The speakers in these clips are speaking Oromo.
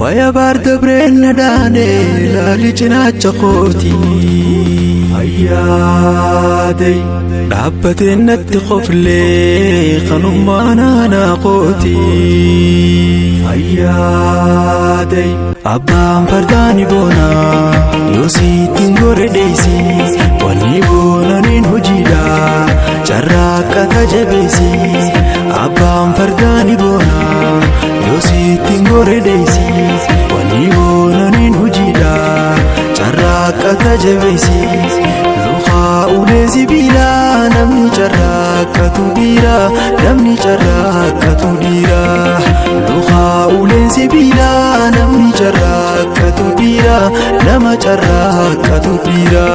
Waya baar dabreen na dhaane laali cinaacha kooti. Fayyaadee dhaabbateen natti qoflee kanummaa naanaa kooti. Fayyaadee abbaan fardaa ni boona yoo siittiin gore dheessi wanni boonaniin hojiidha carraaqqata jabeessi. Abbaan fardaa ni boona yoo siittiin gore dheessi wanni boonaniin hojiidha carraaqqata jabeessi. Lukaa ulee sibiilaa namni carraaqqatu dhiira namni carraaqqatu dhiira. Lukaa ulee sibiilaa namni carraaqqatu dhiira nama carraaqqatu dhiira.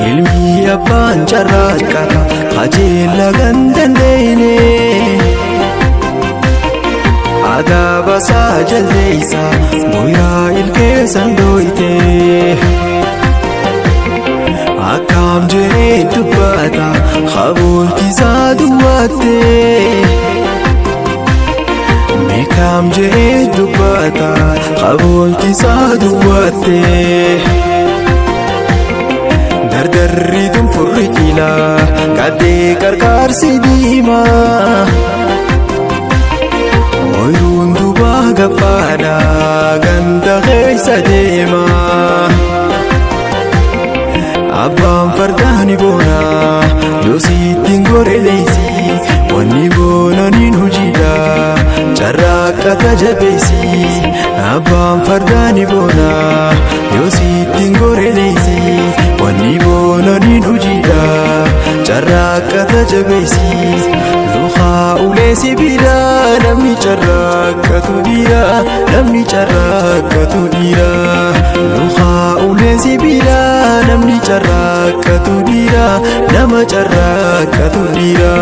Ilmi abbaan carraaqqata qajeela kan dandeenye. Adaabasaa jaldeessa booyaa ilkeessan dooyte. Akkaam jedhee dubbata habooltisaa duwwaatte. Meekaam jedhee dubbata habooltisaa duwwaatte. Dardarri tunfurri fila gaddee qarqaarsi diimaa. Ooyiruun dubaa gaffaadha ganda keessa deema. Abbaan fardaa ni boona yoo siittiin gore leessi wanni boonaniin hojiidha carraaqqata jabeessi. Abbaan fardaa ni boona yoo siittiin gore leessi wanni boonaniin hojiidha carraaqqata jabeessi. Lukaa ulee sibiilaa namni carraaqqatu dhiira namni carraaqqatu dhiira. Lukaa ulee sibiilaa namni carraaqqatu dhiira nama carraaqqatu dhiira.